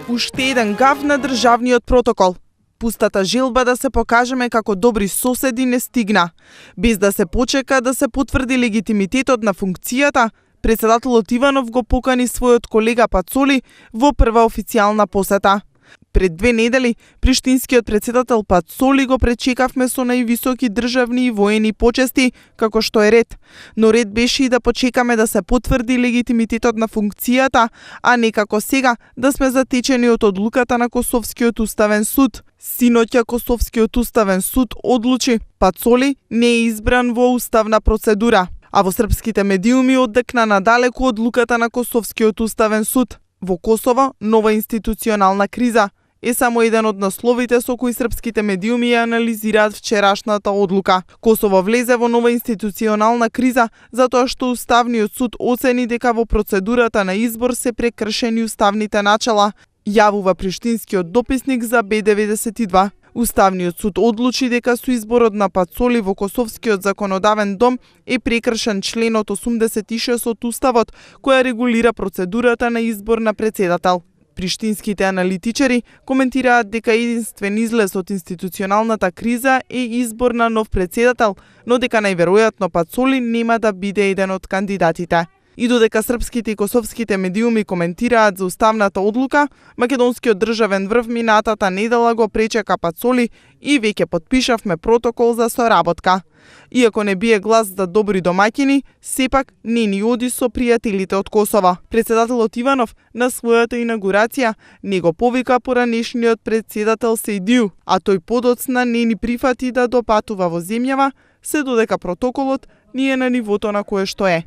Уште еден гаф на државниот протокол. Пустата желба да се покажеме како добри соседи не стигна. Без да се почека да се потврди легитимитетот на функцијата, председателот Иванов го покани својот колега Пацоли во прва официјална посета. Пред 2 недели, приштинскиот председател Пацоли го пречекавме со највисоки државни и воени почести, како што е ред. Но ред беше и да почекаме да се потврди легитимитетот на функцијата, а не како сега да сме затечени од одлуката на Косовскиот уставен суд. Синоќа Косовскиот уставен суд одлучи Пацоли не е избран во уставна процедура, а во српските медиуми оддекна надалеку одлуката на Косовскиот уставен суд. Во Косово нова институционална криза е само еден од насловите со кои српските медиуми ја анализираат вчерашната одлука. Косово влезе во нова институционална криза затоа што Уставниот суд оцени дека во процедурата на избор се прекршени уставните начела, јавува приштинскиот дописник за Б92. Уставниот суд одлучи дека со изборот на Пацоли во Косовскиот законодавен дом е прекршен членот 86 од Уставот, која регулира процедурата на избор на председател. Приштинските аналитичари коментираат дека единствен излез од институционалната криза е избор на нов председател, но дека најверојатно Пацоли нема да биде еден од кандидатите. И додека српските и косовските медиуми коментираат за уставната одлука, македонскиот државен врв минатата недела го пречека Пацоли и веќе потпишавме протокол за соработка. Иако не бие глас за добри домаќини, сепак не ни оди со пријателите од Косово. Председателот Иванов на својата инаугурација не го повика поранешниот председател Сејдију, а тој подоцна не ни прифати да допатува во земјава, се додека протоколот ни е на нивото на кое што е.